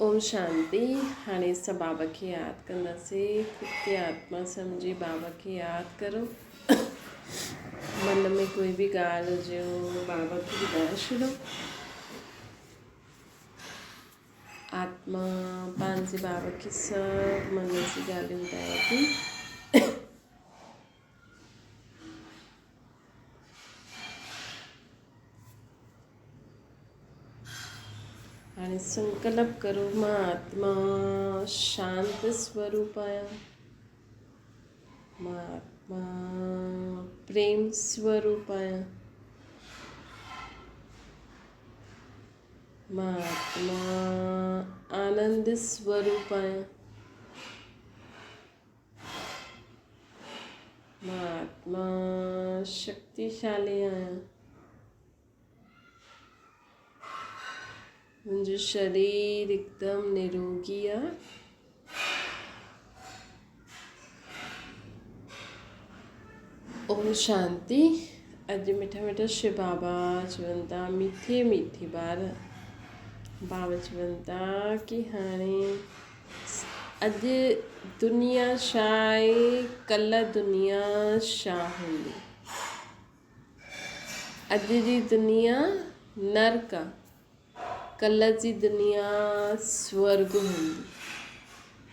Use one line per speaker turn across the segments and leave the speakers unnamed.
اوم شانتي. هاڻي اسان بابا کي ياد ڪنداسين. خود کي آتما سمجهي بابا کي ياد ڪرو. من ۾ ڪوئي به ڳالهه هجي بابا کي ٻڌائي ڇڏو. آتما پنهنجي بابا کي سڀ من جي ڳالهيون ٻڌائي ٿي. هاڻي سنڪلپ ڪرو مان آتما شانت سوروپ آهيان، مان آتما پريم سوروپ آهيان، مان آتما آنند سوروپ آهيان. مان آتما شڪتيشالي آهيان. منهنجو شرير هڪدم نروگي آهي. اوم شانتي. اڄ مٺا مٺا شو بابا چون ٿا ميٺي ميٺي ٻار. بابا چون ٿا ڪي هاڻي اڄ دنيا ڇا آهي، ڪلهه دنيا ڇا هوندي. اڄ جي دنيا نرڪ آ، ڪلهه جي دنيا سورڳ هوندي.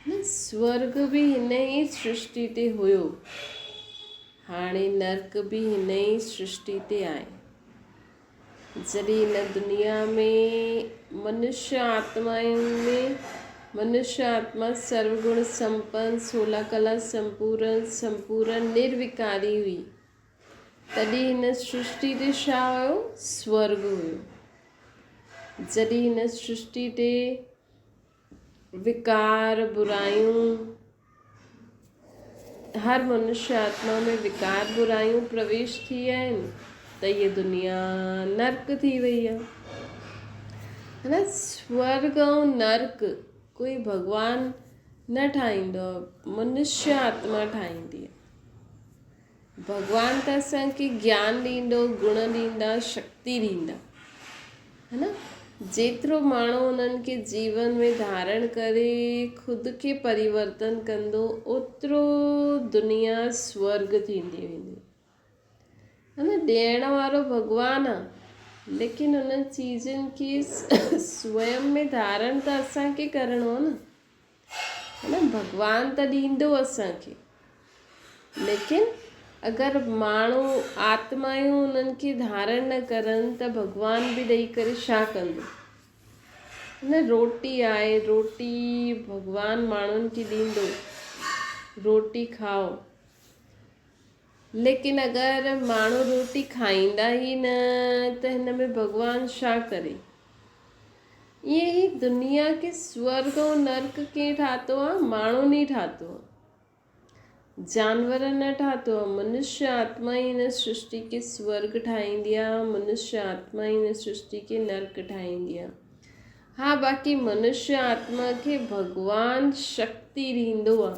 نه سورڳ به هن ئي سرشٽي تي هيو، هاڻي نرڪ به هن ئي سرشٽي تي آهي. جڏهن هن دنيا ۾ منشيه آتمائن ۾ منشيه آتما سرو گڻ سمپن، سولا ڪلا سمپورن، سمپورن نروڪاري هئي، تڏهن هن سرشٽي تي ڇا هيو؟ سورڳ هيو. جڏهن هن سرشٽي تي وڪار، برايون، هر منشيه آتما ۾ وڪار، برايون پرويش ٿي ويا آهن ته هيء دنيا نرڪ ٿي وئي آهي. نه سورڳ ۽ نرڪ ڪوئي ڀڳوان نه ٺاهيندو آهي، منشيه آتما ٺاهيندي آهي. ڀڳوان ته اسان کي گيان ڏيندو، گڻ ڏيندا، شڪتي ڏيندا. ها نه؟ جيترو ماڻهو انهن کي جيون ۾ ڌارڻ ڪري خود کي پريورتن ڪندو اوترو دنيا سورڳ ٿيندي ويندي. ها نه؟ ڏيڻ وارو ڀڳوان آ ليڪن انهن چيزن کي سويم ۾ ڌارڻ ته اسان کي ڪرڻو آ نه. ها نه؟ ڀڳوان ته ڏيندو اسان کي ليڪن اگر ماڻهو آتمايون انهن کي ڌارڻ نه ڪرن ته ڀڳوان به ڏئي ڪري ڇا ڪندو؟ نه روٽي آهي روٽي ڀڳوان ماڻهن کي ڏيندو روٽي کائو ليڪن اگر ماڻهو روٽي کائيندا ئي نه ته هن ۾ ڀڳوان ڇا ڪري؟ ائين ئي دنيا کي سورڳ ۽ نرڪ ڪنهن ٺاتو آ؟ ماڻهن ئي ٺاتو آ. جانورن نه ٺاتو آ. منشيه آتما ئي هن سرشٽي کي سورڳ ٺاهيندي آ، منشيه آتما ئي هن سرشٽي کي نرڪ ٺاهيندي آ. ها باقي منشيه آتما کي ڀڳوان شڪتي ڏيندو آ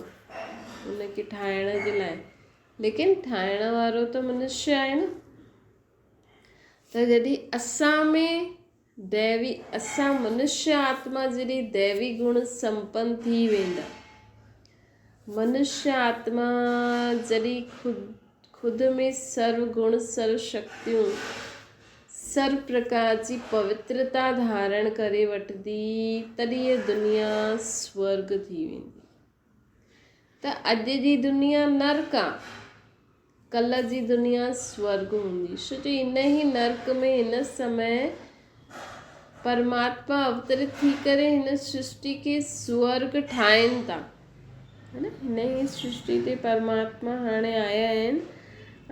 ان کي ٺاهڻ جي لاء، ليڪن ٺاهڻ وارو ته منشيه آهي نه. ته جڏهن اسان ۾ ديوي، اسان منشيه آتما جڏهن ديوي گڻ سمپن ٿي ويندا. منشيه آتما جڏهن خود خود ۾ سرو گڻ، سرو شڪتيون، سرو پرڪار جي پوترتا ڌارڻ ڪري وٺندي، تڏهن هيء دنيا سورڳ ٿي ويندي. ته اڄ جي دنيا نرڪ آ، ڪلهه جي دنيا سورڳ هوندي. ڇو جو انهي نرڪ ۾ هن سمي پرماتما اوترت ٿي ڪري هن سرشٽي کي سورڳ ٺاهين ٿا. هن ئي سرشٽي تي پرماتما هاڻي آيا آهن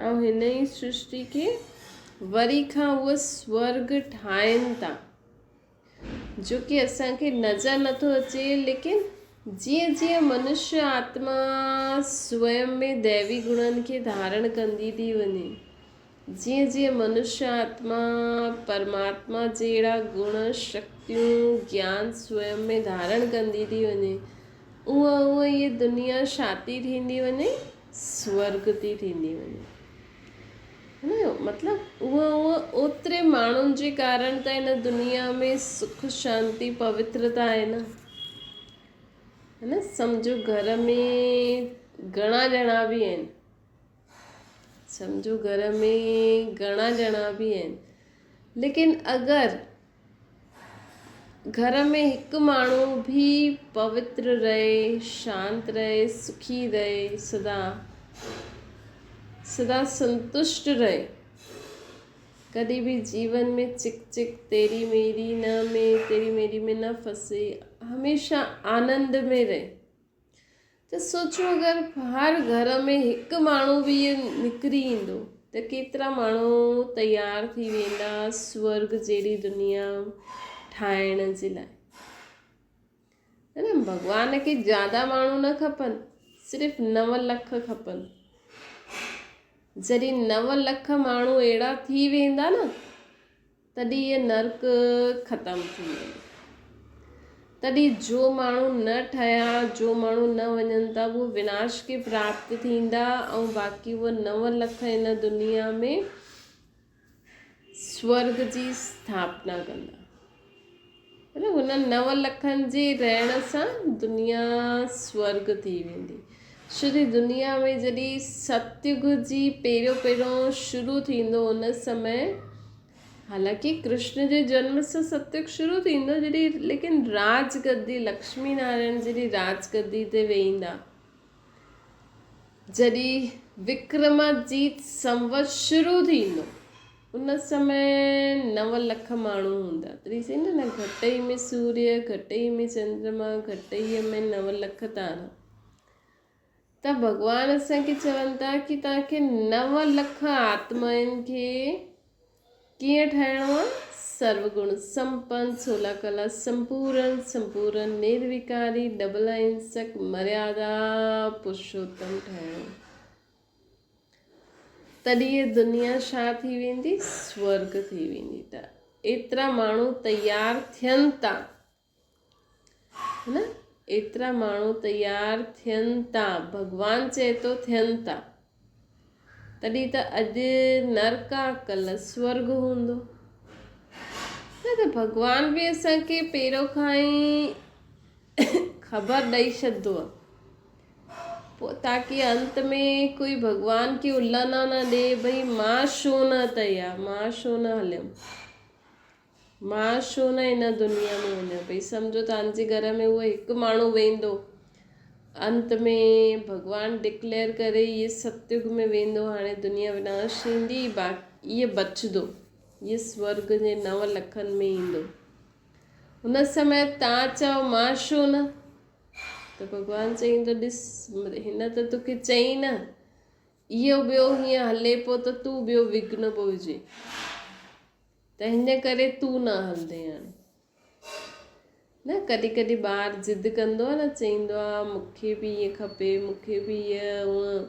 ۽ هن ئي سرشٽي کي وري کان اهو سورڳ ٺاهين ٿا. جو ڪي اسان کي نظر نٿو اچي ليڪن جيئن جيئن منشيه آتما سويم ۾ ديوي گڻن کي ڌارڻ ڪندي ٿي وڃي، جيئن جيئن منشيه آتما پرماتما جهڙا گڻ، شڪتيون، گيان سويم ۾ ڌارڻ ڪندي ٿي وڃي، اونئن اونئن هيء دنيا ڇا ٿي ٿيندي وڃي؟ سورڳ ٿي ٿيندي وڃي. مطلب اهو اهو اوتري ماڻهن جي ڪارڻ ته هن دنيا ۾ سک شانتي پوترتا آهي نه. هي نه سمجهو گهر ۾ گهڻا ڄڻا به آهن سمجهو گهر ۾ گهڻا ڄڻا به آهن ليڪن اگر گهر ۾ هڪ ماڻهو به پوتر رهي شانت رهي سکي رهي سدا سدا سنتشٽ رهي ڪڏهن به جيون ۾ چڪ چڪ تيري ميري نه ۾ تيري ميري ۾ نه ڦسي هميشه آنند ۾ رهي ته سوچو اگر هر گهر ۾ هڪ ماڻهو به ائين نڪري ايندو ته ڪيترا ماڻهو تيار ٿي ويندا سورگ جهڙي دنيا ٺاهڻ جي لاء ہے نه ڀڳوان کي زياده ماڻهو نه کپن صرف نو لک کپن جڏهن نو لک ماڻهو اهڙا ٿي ويندا نه تڏهن هيء نرڪ ختم ٿي ويندو. تڏهن جو ماڻهو نه ٺهيا، جو ماڻهو نه وڃن ٿا، اهي وناش کي پراپت ٿيندا ۽ باقي اهي نو لک هن دنيا ۾ سورگ جي اسٿاپنا ڪندا. هنن نو لکن جي رهڻ سان دنيا سورگ ٿي ويندي. ڇو جو دنيا ۾ جڏهن ستيگ جي پهريون پهريون شروع ٿيندو ان سمي حالانڪه ڪرشن جي جنم سان ستيگ شروع ٿيندو جڏهن ليڪن راج گدي لڪشمي نارائڻ جڏهن راج گدي تي ويهندا جڏهن وڪرماجيت سنوت شروع ٿيندو، ان سمي نو لک ماڻهو هوندا. تڏهن چئيندا نه گهٽئي ۾ سوريه، گهٽئي ۾ چندرما، گهٽئي ۾ نو لک تارا. ته ڀڳوان اسان کي چون ٿا ڪي توهان کي نو لک آتمائن کي ڪيئن ٺاهڻو آ؟ سرو گڻ سمپن، سولا ڪلا سمپورن، سمپورن نرويڪاري، ڊبل اهنسڪ، مريادا پرشوتم ٺاهڻو. تڏهن هيء دنيا ڇا ٿي ويندي؟ سورڳ ٿي ويندي. ته ايترا ماڻهو تيار ٿين ٿا، نه ايترا ماڻهو تيار ٿين ٿا، ڀڳوان چئي ٿو ٿين ٿا، تڏهن ته اڄ نرڪ آ ڪلهه سورڳ هوندو. نه ته ڀڳوان به اسان کي پهريون کان ئي خبر ڏئي ڇڏندو آ پوء تاڪي انت ۾ ڪوئي ڀڳوان کي الهنا نه ڏي ڀئي مان ڇو نه تيار مان ڇو نه هليم. مان ڇو نه هن دنيا ۾ وڃان پئي. سمجهو توهان جي گهر ۾ اهو هڪ ماڻهو ويندو. انت ۾ ڀڳوان ڊڪليئر ڪري هيء ستيگ ۾ ويندو هاڻي دنيا وناش ٿيندي باقي هيء بچندو. هيء سورگ جي نو لکن ۾ ايندو. ان سمي توهان چئو مان ڇو نه؟ ته ڀڳوان چئيندو ڏس هن ته توکي چئي نه. اهو ٻيو هيئن هلي پيو ته تون ٻيو وگهن پيو وجهين. ته هن ڪري تون نه هلندين هاڻي. نه ڪڏهن ڪڏهن ٻار ضد ڪندو آهي نه چئيندو آهي مون کي به ائين کپي مون کي به ائين هونئن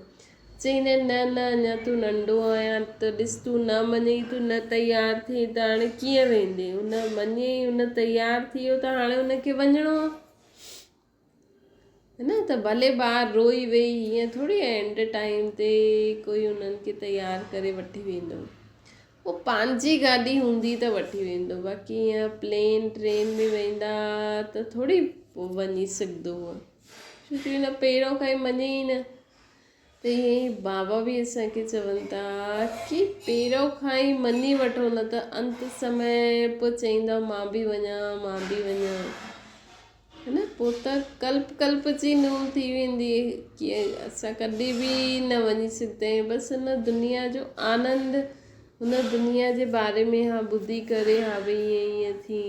چئيندا آهن نه نه اڃا تون ننڍو آهين ته ڏس تون نه مڃين تون نه تيار ٿئين ته هاڻي ڪيئن ويندين هن مڃي هن تيار ٿي ويو ته هاڻي هن کي وڃڻو آهي. نه ته ڀلي ٻار روئي ويهي هيئن ٿوري اينڊ ٽائيم تي ڪوئي انهن کي تيار ڪري وٺي ويندو هو پنهنجي گاڏي هوندي ته وٺي ويندو باقي هيئن پلين ٽرين ۾ ويندا ته ٿوري پوء وڃي سگهندو هو ڇو جو هن پهريون کان ئي مڃي ئي نه ته ائين ئي بابا به اسان کي چون ٿا ڪي پهريون کان ئي مڃي وٺو نه ته انت سمي پوء چئيندا مان به وڃان مان به وڃان هي نه پوء ته ڪلپ ڪلپ جي نوم ٿي ويندي ڪي اسان ڪڏهن به نه وڃي سگهندا آهيون بس هن دنيا جو آنند هن دنيا جي باري ۾ ها ٻڌي ڪري ها ڀئي ائين ائين ٿي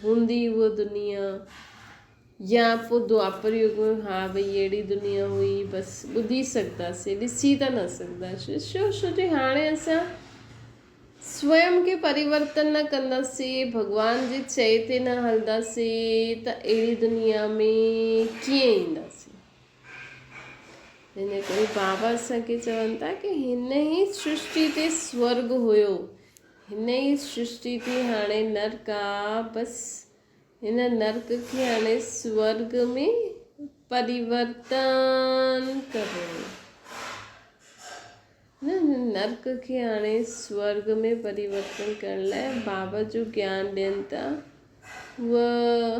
هوندي هوء دنيا يا پوء دوآپر يگ ۾ ها ڀئي اهڙي دنيا هئي بس ٻڌي سگهنداسين ڏسي ته نه سگهنداسين ڇو ڇو جو هاڻي اسان سويم کي پريورتن نه ڪنداسين ڀڳوان جي چئي تي نه هلنداسين ته اهڙي دنيا ۾ ڪيئن اينداسين ان ڪري بابا اسان کي چون ٿا ڪي هن ئي سرشٽي تي سورگ هيو هن ئي سرشٽي تي هاڻي نرڪ آ بس هن نرڪ کي هاڻي سورڳ ۾ پريورتن ڪرڻو. هن نرڪ کي هاڻي سورڳ ۾ پريورتن ڪرڻ لاء بابا جو گيان ڏين ٿا. هوء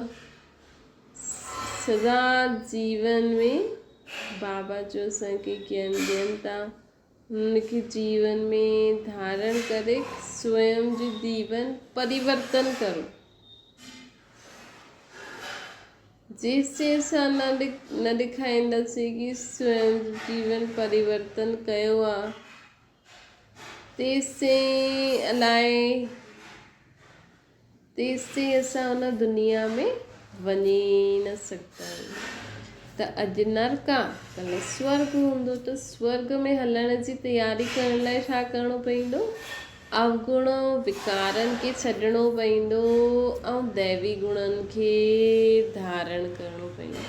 سدا جيون ۾ بابا جو اسان کي گيان ڏين ٿا، انهن کي جيون ۾ ڌارڻ ڪري سويم جي جيون پريورتن ڪرو. جيستائين اسان نه ڏيکارينداسين ڪي سويم جو جيون پريورتن ڪيو آ، تيستائين الائي تيستائين اسان ان دنيا ۾ وڃي ئي نه سگهندا آهيون. ته اڄ نرڪ آ، ڪلهه سورڳ هوندو ته سورڳ ۾ هلڻ جي تياري ڪرڻ لاء ڇا ڪرڻو پوندو؟ اوگڻ وڪارن کي ڇڏڻو پوندو ۽ ديوي گڻن کي ڌارڻ ڪرڻو پوندو.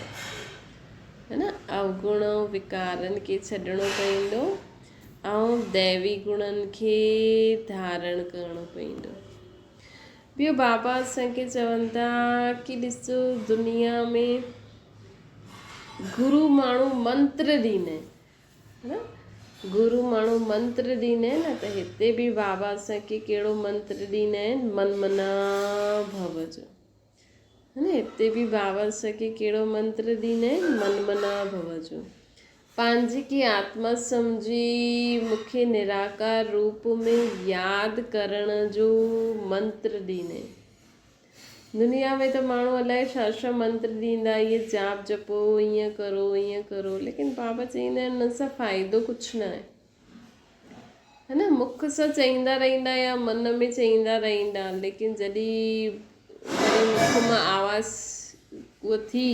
هي نه؟ اوگڻ وڪارن کي ڇڏڻو پوندو ۽ ديوي گڻن کي ڌارڻ ڪرڻو پوندو. ٻيو بابا اسان کي چون ٿا ڪي ڏسو دنيا ۾ گرو ماڻهو منتر ڏيندا آهن نه گرو ماڻهو منتر ڏيندا آهن نه ته هتي به بابا اسان کي ڪهڙو منتر ڏيندا آهن من منا ڀو جو نه هتي به بابا اسان کي ڪهڙو منتر ڏيندا آهن من منا ڀو جو. پنهنجي کي آتما سمجهي مون کي نراڪار روپ ۾ ياد ڪرڻ جو منتر ڏيندا آهن. دنيا ۾ ته ماڻهو الائي ڇا ڇا منتر ڏيندا اهي جاپ جپو ائين ڪرو ائين ڪرو ليڪن بابا چئيندا آهن ان سان فائدو ڪجهه نه آهي. ها نه مک سان چئيندا رهندا يا من ۾ چئيندا رهندا ليڪن جڏهن وري مک مان آواز اهو ٿي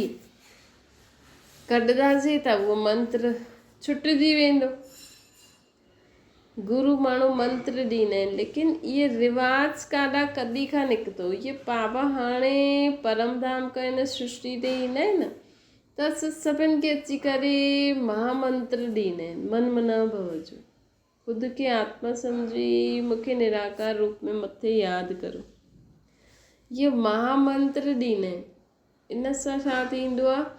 ڪڍنداسين ته اهو منتر ڇٽجي ويندو. گرو ماڻهو منتر ڏيندا آهن ليڪن اهي رواج ڪاڏا ڪڏهن کان نڪتو اهي بابا هاڻي پرم ڌام کان هن سرشٽي تي ايندا آهن نه ته اسان سڀن کي اچي ڪري مها منتر ڏيندا آهن، من منا ڀو جو. خود کي آتما سمجهي مون کي نراڪار روپ ۾ مٿي ياد ڪرو. اهو مها منتر ڏيندا آهن. ان سان ڇا ٿيندو آهي؟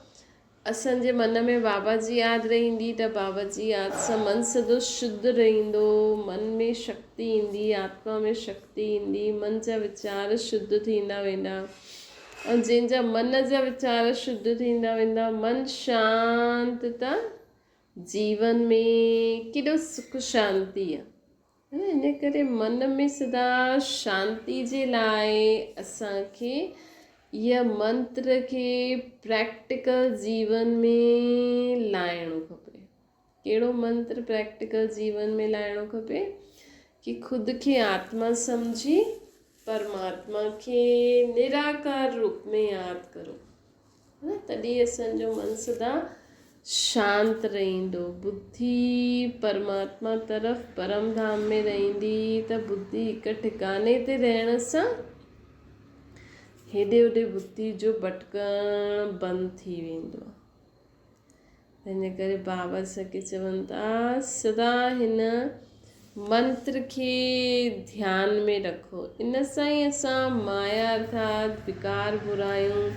اسان جي من ۾ بابا جي ياد رهندي ته بابا جي ياد سان من سڄو شڌ رهندو، من ۾ شڪتي ايندي، آتما ۾ شڪتي ايندي، من جا ويچار شڌ ٿيندا ويندا. ۽ جنهن جا من جا ويچار شڌ ٿيندا ويندا، من شانت ته جيون ۾ ڪيڏو سک شانتي آ. ان ڪري من ۾ سدا شانتي جي لاء اسان کي اها منتر کي پريڪٽيڪل جيون ۾ لائڻو کپي. ڪهڙو منتر پريڪٽيڪل جيون ۾ لائڻو کپي ڪي خود کي آتما سمجهي پرماتما کي نراڪار روپ ۾ ياد ڪرو تڏهن اسان جو من سدا شانت رهندو ٻڌي پرماتما طرف پرم ڌام ۾ رهندي ته ٻڌي هڪ ٺڪاني تي رهڻ سان هيڏي هوڏي ٻڌي جو ڀٽڪڻ بند ٿي ويندو آهي. تنهن ڪري بابا سکي چون ٿا سدا هن منتر کي ڌيان ۾ رکو. ان سان ئي اسان مايا ارٿات وڪار برايون،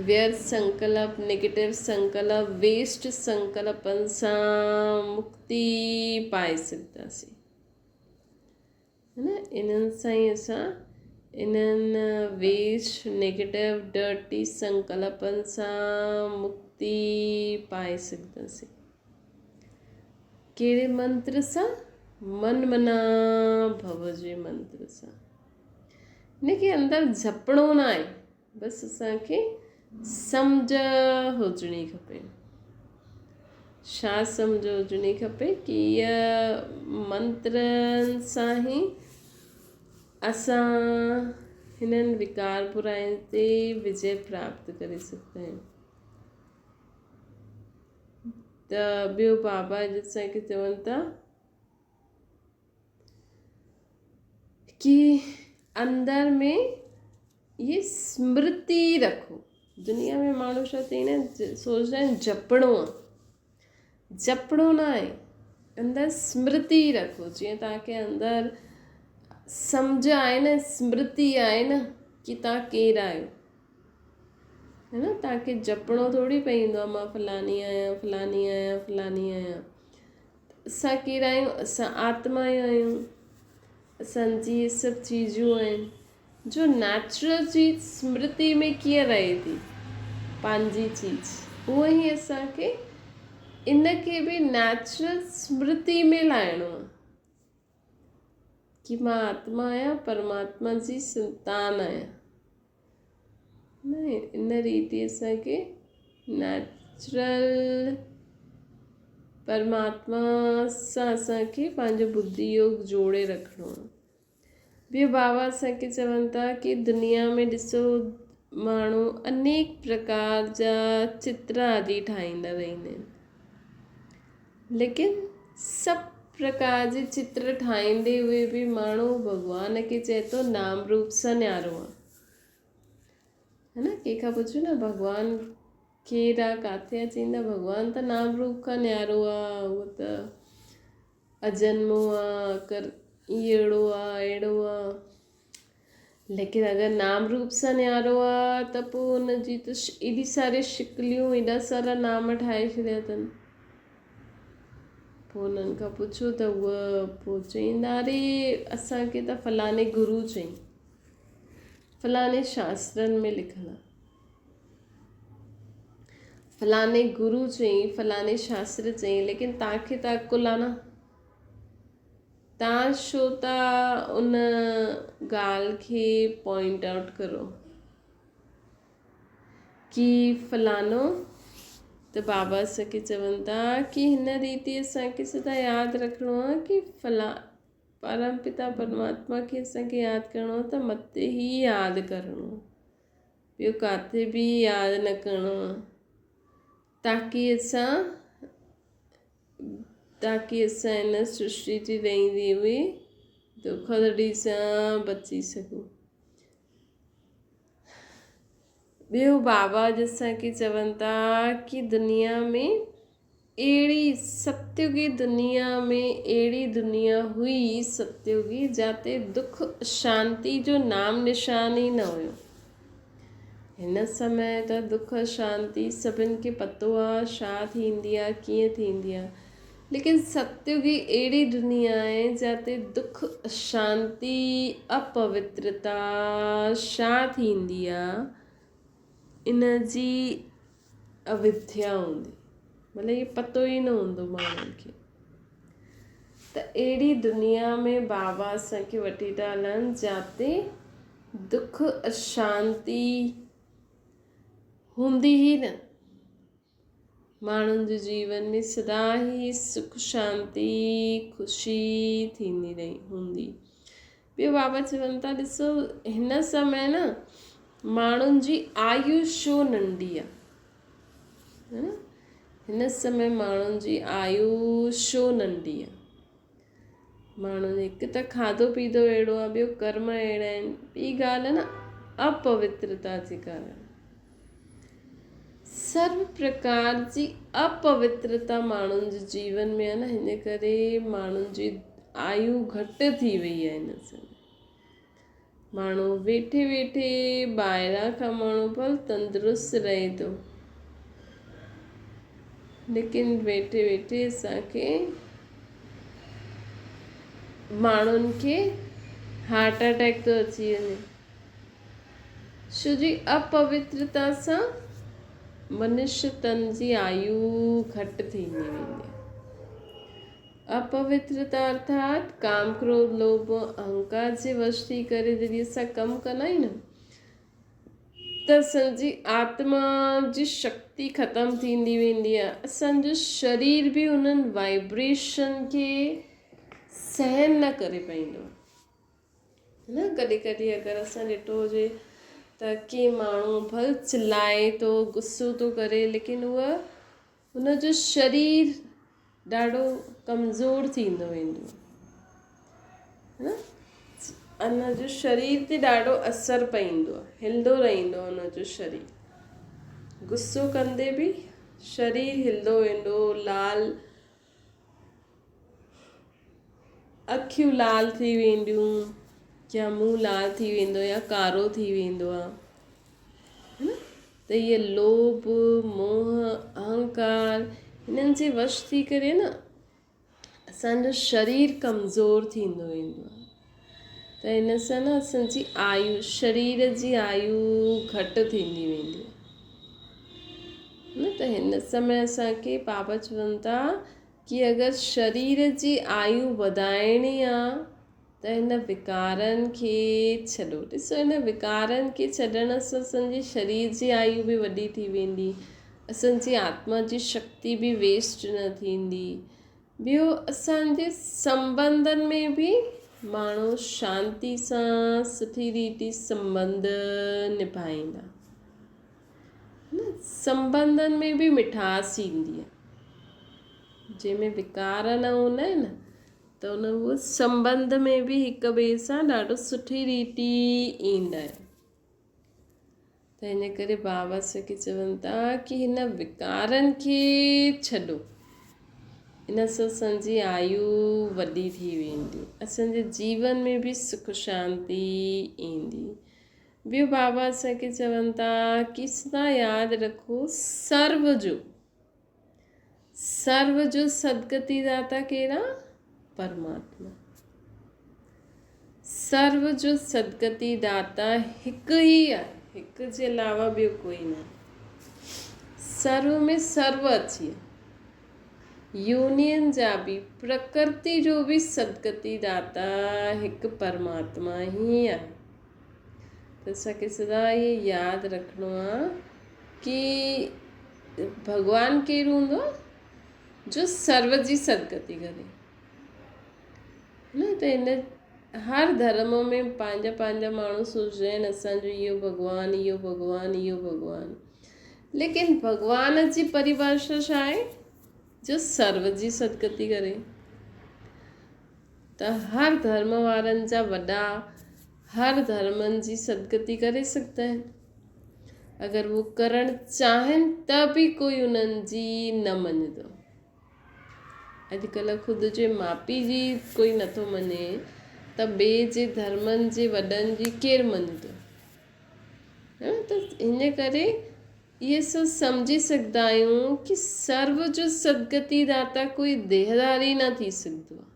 ويرٿ سنڪلپ، نيگيٽو سنڪلپ، ويسٽ سنڪلپن سان مڪتي پائي سگهنداسين. نه انهن سان ئي اسان انهن ويسٽ، نيگيٽو، ڊرٽي سنڪلپن سان مڪتي پائي سگهنداسين. ڪهڙي منتر سان؟ من منا ڀو جي منتر سان. ان کي اندر جهپڻو نه آهي، بس اسان کي سمجهه هجڻي کپي. ڇا سمجهه هجڻي کپي ڪي اها منترن سان ئي اسان هنن وڪار براين تي وجي پراپت ڪري سگهندا آهيون. ته ٻيو بابا اسان کي چون ٿا ڪي اندر ۾ اهي سمرتي رکو. دنيا ۾ ماڻهو ڇا چئيندا آهن سوچندا آهن جپڻو آهي. جپڻو نه آهي اندر سمرتي رکو جيئن توهان کي اندر سمجهه آهي نه سمرتي آهي نه ڪي توهان ڪير آهيو هي نه توهان کي جپڻو ٿوري پئيندو آهي مان فلاني آهيان فلاني آهيان فلاني آهيان اسان ڪير آهيون اسان آتما آهيون اسان جي اهي سڀ چيزون آهن جو نيچرل چيز سمرتي ۾ ڪيئن رهي ٿي؟ پنهنجي چيز. اونئن ئي اسان کي ان کي به نيچرل سمرتي ۾ لائڻو آهي ڪي مان آتما آهيان، پرماتما جي سنتان آهيان. نه ان ريتي اسان کي نيچرل پرماتما سان اسان کي پنهنجو ٻڌي يوگ جوڙي رکڻو آهي. ٻيو بابا اسان کي چون ٿا ڪي دنيا ۾ ڏسو ماڻهو انيڪ پرڪار جا چتر آدي ٺاهيندا رهندا آهن ليڪن سڀ پرڪار جي چتر ٺاهيندي هئي به ماڻهو ڀڳوان کي چئي ٿو نام روپ سان نيارو آ. هي نه ڪنهن کان پڇو نه ڀڳوان ڪير آ ڪاٿي آ چئيندا ڀڳوان ته نام روپ کان نيارو آ اهو ته اجنمو آ ڪر اهڙو آ اهڙو آ. ليڪن اگر نام روپ سان نيارو آ ته پوء ان جي ته ايڏي ساري شڪليون ايڏا سارا نام ٺاهي ڇڏيا اٿن. پوء انهن کان پڇو ته هوء پوء چئيندا اري اسان کي ته فلاڻي گرو چئين فلاڻي شاسترن ۾ لکيل آ فلاڻي گرو چئين فلاڻي شاستر چئين ليڪن توهان کي ته عقل آ نه. تان ڇو ٿا ان ڳالهه کي پوائنٽ آئوٽ ڪرو ڪي فلانو ته بابا اسان کي چون ٿا ڪي هن ريتي اسان کي سدا ياد رکڻو آهي ڪي فلا پرم پتا پرماتما کي اسان کي ياد ڪرڻو آهي ته مٿي ئي ياد ڪرڻو آهي ٻيو ڪاٿي به ياد نه ڪرڻو آهي تاڪي اسان تاڪي اسان هن سرشٽي جي رهندي هئي ڌوکاڌڙي سان بچي سگهون. ٻيو بابا اسان کي چون ٿا ڪي دنيا ۾ اهڙي ستيوگي دنيا ۾ اهڙي دنيا هئي ستيوگي جاتي دک شانتي جو نام نشان ئي نه هيو. هن سمي ته دک شانتي سڀن کي پتو آ ڇا ٿيندي آ ڪيئن ٿيندي آ ليڪن ستيوگي اهڙي دنيا آهي جاتي دک شانتي اپوترتا ڇا ٿيندي آ ان جي اوديا هوندي مطلب اهو پتو ئي نه هوندو ماڻهن کي ته اهڙي دنيا ۾ بابا اسان کي وٺي ٿا هلن جاتي دک اشانتي هوندي ئي نه. ماڻهن جي جيون ۾ سدا ئي سک شانتي خوشي ٿيندي رهي هوندي. ٻيو بابا چون ٿا ڏسو هن سمي نه ماڻهن جي آيو ڇو ننڍي آ هن سمي ماڻهن جي آيو ڇو ننڍي آ. ماڻهن هڪ ته کاڌو پيتو اهڙو آهي ٻيو ڪرم اهڙا آهن ٻي ڳالهه آهي نه اپوترتا جي ڪارڻ سرو پرڪار جي اپوترتا ماڻهن جي جيون ۾ آهي نه هن ڪري ماڻهن جي آيو گهٽ ٿي وئي آهي هن سمي ماڻهو ويٺي ويٺي ٻاهران کان ماڻهو ڀل تندرست رهي ٿو ليڪن ويٺي ويٺي اسان کي ماڻهن کي هارٽ اٽيڪ ٿو اچي وڃي ڇو جي اپوترتا سان منشي تن جي آيو گهٽ ٿيندي ويندي. اپوترتا ارٿات ڪام ڪروڌ لوڀ اهنڪار جي وش ٿي ڪري جڏهن اسان ڪم ڪندا آهيون نه ته اسان جي آتما جي شڪتي ختم ٿيندي ويندي آهي اسان جو شرير به انهن وائبريشن کي سهن نه ڪري پائيندو آهي نه ڪڏهن ڪڏهن اگر اسان ڏٺو هجي ته ڪي ماڻهو ڀل چلائي ٿو غصو ٿو ڪري ليڪن هوء هن جو شرير ڏاڍو ڪمزور ٿيندو ويندو آهي ان جو شرير تي ڏاڍو اثر پوندو آهي هلندو رهندو آهي ان جو شرير غصو ڪندي به شرير هلندو ويندو لال اکيون لال ٿي وينديون يا منهن لال ٿي ويندو يا ڪارو ٿي ويندو آهي نه ته اهي لوڀ موهه اهنڪار هنن جي وش ٿي ڪري نه اسانجو شرير ڪمزور ٿيندو ويندو آهي ته هن سان نه اسانجي آيو شرير جي آيو گهٽ ٿيندي ويندي آهي. نه ته هن سمي اسان کي بابا چون ٿا ڪي اگر شرير جي آيو وڌائڻي آ ته هن وڪارن کي ڇڏو. ڏسو هن وڪارن کي ڇڏڻ سان اسان جي شرير جي آيو به وڏي ٿي ويندي، اسان جي آتما جي شڪتي به ويسٽ نه ٿيندي. ٻيو اسان جي سنٻنڌن ۾ به ماڻهو شانتي سان سٺي ريتي سنٻنڌ نڀائيندا. سنٻنڌن ۾ به مٺاس ايندي آهي. جنهن ۾ وڪار نه هوندا آهن ته ان اهو سنٻنڌ ۾ به هڪ ٻئي سان ڏاڍو سٺي ريتي ايندا آهن. ته ان ڪري بابا سکي چون ٿا ڪي هن وڪارن کي ڇڏو، ان سان اسان جي آيو وڏي ٿي ويندي، اسان جي جيون ۾ به سک شانتي ايندي. ٻيو بابا اسان کي چون ٿا ڪي سدا ياد رکو سرو جو سرو جو سدگتي داتا ڪير آ؟ پرماتما. سرو جو سدگتي داتا هڪ ئي آهي، هڪ جي علاوه ٻيو ڪوئي نه. سرو ۾ سرو اچي ويو. يونين جا به پرڪرتي جو به سدگتي داتا هڪ پرماتما ئي آهي. ته اسان کي سدا اهي ياد رکڻو آ ڪي ڀڳوان ڪير هوندو آ جو سرو جي سدگتي ڪري نه ته هن هر ڌرم ۾ پنهنجا پنهنجا ماڻهو سوچدا آهن اسان جو اهو ڀڳوان اهو ڀڳوان اهو ڀڳوان ليڪن ڀڳوان جي پريڀاشا ڇا آهي جو سرو جي سدگتي ڪري ته هر ڌرم وارن جا وڏا هر ڌرمن جي سدگتي ڪري سگهندا آهن. اگر هو ڪرڻ چاهين ته به ڪوئي انهن جي نه مڃندو. اڄڪلهه خود جي ماء پيء جي ڪوئي نٿو مڃي ته ٻئي جي ڌرمن جي وڏن جي ڪير مڃندو؟ ته ان ڪري اهي سڀ سمجهي سگهندا آهيون ڪي سرو جو سدگتي داتا ڪوئي ديهداري نه ٿي سگهندو آهي.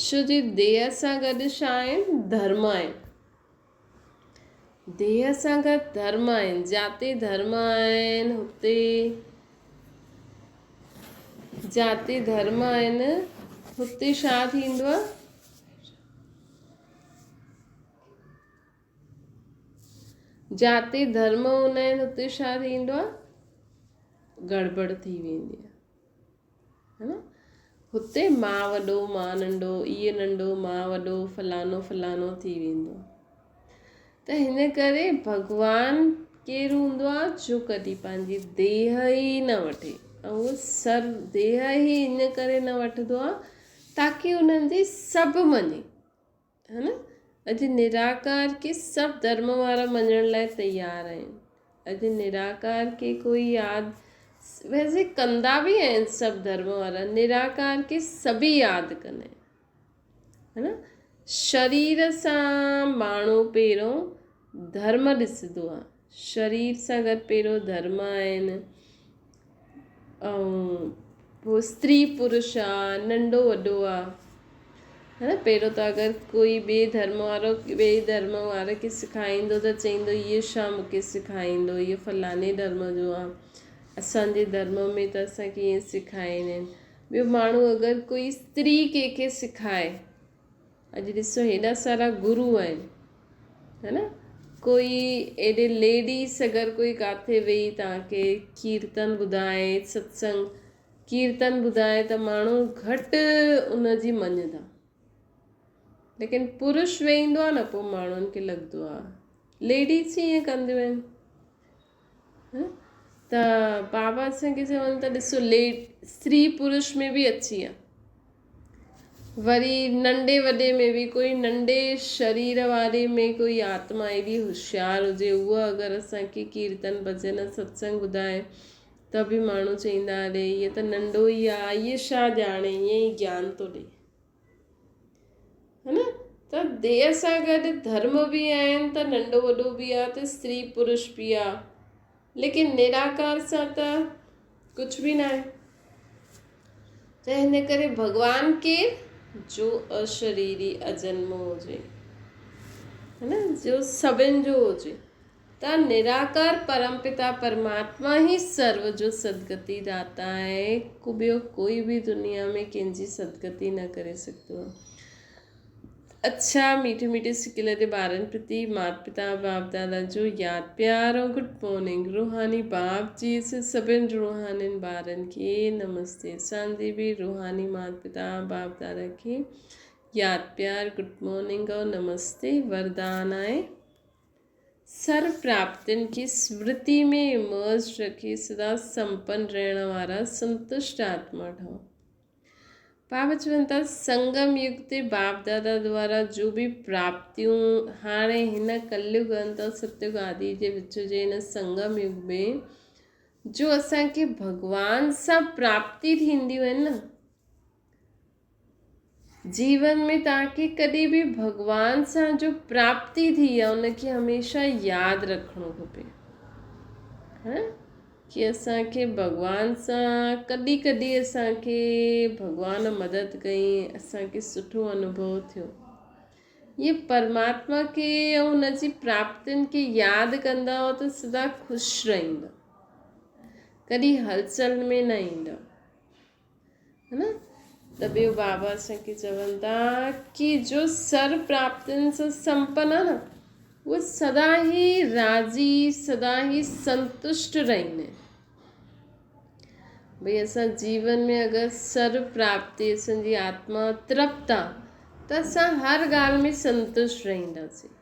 ڇو جي ديهه سان گڏ ڇا آهن؟ ڌرم آهن. ديهه سان گڏ ڌرم آهن. جاتي ڌرم آهن هتي جاتي ڌرم آهن هتي ڇا ٿيندو آهي؟ جاتي ڌرم هوندا آهن اتي ڇا ٿيندو آهي؟ گڙٻڙ ٿي ويندي آهي ها نه هتي مان وڏو مان ننڍو اهي ننڍو مان وڏو فلانو فلانو ٿي ويندو آهي ته هن ڪري ڀڳوان ڪير هوندو آهي جو ڪڏهن پنهنجي ديهه ئي نه وٺي ۽ اهو سر ديهه ئي ان ڪري نه وٺندو آهي تاڪي انهن جي سڀ مڃي ها نه؟ اڄ نراڪار کي سڀ ڌرم وارا مڃڻ لاء تيار آهن. اڄ نراڪار کي ڪوئي ياد ويسي ڪندا به آهن سڀ ڌرم وارا نراڪار کي سڀئي ياد ڪندا آهن. ها نه؟ شرير سان ماڻهو پهريون ڌرم ڏسندو آهي. شرير سان گڏ پهريون ڌرم آهن ۽ پوء استري پرش آ ننڍو وڏو آ ها نه پهريون ته اگر ڪوئي ٻئي ڌرم وارو ٻئي ڌرم واري کي سکائيندو ته چئيندو اهو ڇا مون کي سکائيندو اهو فلاڻي ڌرم جو آ اسان جي ڌرم ۾ ته اسان کي ائين سکائيندا آهن ٻيو ماڻهو اگر ڪوئي استري ڪنهن کي سکائي اڄ ڏسو هيڏا سارا گرو آهن ها نه ڪوئي ايڏي ليڊيز اگر ڪوئي ڪاٿي ويهي توهان کي ڪيرتن ٻڌائي ستسنگ ڪيرتن ٻڌائي ته ماڻهو گهٽ ان جي مڃندا ليڪن پرش ويهندو آهي نه پوء ماڻهن کي لڳندو آهي ليڊيز ئي ائين ڪنديون آهن ته بابا اسان کي چون ته ڏسو ليڊ استري پرش ۾ به اچي آهي وري ننڍي وڏي ۾ به ڪوئي ننڍي شرير واري ۾ ڪوئي آتما ايڏي هوشيار هجي اها اگر اسان کي ڪيرتن ڀڄن ستسنگ ٻڌائي ته به ماڻهو چئيندا اري هيء ته ننڍو ئي آ هيء ڇا ڄاڻي ائين ئي گيان ٿو ڏي ها نه ته ديهه سان گڏ ڌرم به آهن ته ننڍو وڏو به آ ته استري پرش به آ ليڪن نراڪار سان ته ڪجهه به ناهي. ته هن ڪري ڀڳوان ڪير؟ جو اشريري اجنمو هجي، ها نه، جو سڀن جو هجي. ته نراڪار پرم پتا پرماتما ئي سرو جو سدگتي داتا آهي، ڪو ٻيو ڪوئي به دنيا ۾ ڪنهن جي سدگتي نه ڪري سگهندو آهي. اڇا ميٺي ميٺي سڪيل تي ٻارن پرتي مات پتا باپ دادا جو ياد پيار ۽ گڊ مارننگ روحاني باپ جي سڀن روحانين ٻارن کي نمستي اسان جي به روحاني مات پتا باپ دادا کي ياد پيار گڊ مارننگ ۽ نمستي وردان آهي سر پراپتين کي سمرتي ۾ مرج رکي سدا سمپن رهڻ وارا سنتشٽ آتما ٺهو. بابا چون ٿا سنگم يگ تي باپ دادا دوارا جو به پراپتيون هاڻي هن ڪليگ انت ۽ ستيگ آدي جي وچ جي هن سنگم يگ ۾ جو اسان کي ڀڳوان سان پراپتي ٿينديون آهن نه جيون ۾ توهان کي ڪڏهن به ڀڳوان سان جو پراپتي ٿي آهي ان کي هميشه ياد رکڻو کپي ها ڪي اسان کي ڀڳوان سان ڪڏهن ڪڏهن اسان کي ڀڳوان مدد ڪئي اسان کي سٺو انوڀو ٿيو اهي پرماتما کي ۽ ان جي پراپتين کي ياد ڪندا هئا ته سدا خوش رهندا ڪڏهن هلچل ۾ نه ايندا ها نه ته ٻيو بابا اسان کي چون ٿا ڪي جو سر پراپتين سان سمپن آ نه اهو سدا ئي راضي سدا ئي سنتشٽ رهندا آهن ڀئي اسان جيون ۾ اگر سر پراپتي اسان جي آتما ترپت آ ته اسان هر ڳالهه ۾ سنتشٽ رهنداسين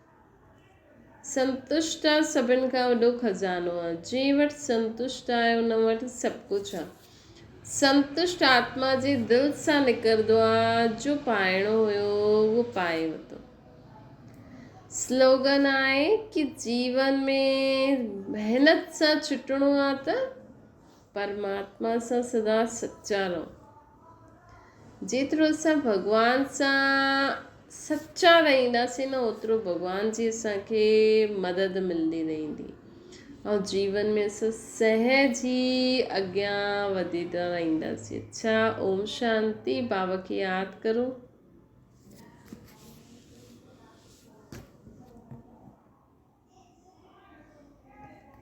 سنتشٽ آ سڀن کان وڏو خزانو آ. جنهن وٽ سنتشٽ آهي ان وٽ سڀ ڪجهه آ. سنتشٽ آتما جي دل سان نڪرندو آ جو پائڻو هيو اهو پائي ورتو. سلوگن آهي ڪي جيون ۾ محنت سان ڇٽڻو آ ته پرماتما سان سدا سچا رهو. جيترو اسان ڀڳوان سان سچا رهنداسين نه اوترو ڀڳوان جي اسان کي مدد ملندي رهندي ۽ جيون ۾ اسان سهج ئي اڳيان وڌيندا رهنداسين. اڇا اوم شانتي بابا کي ياد ڪرو.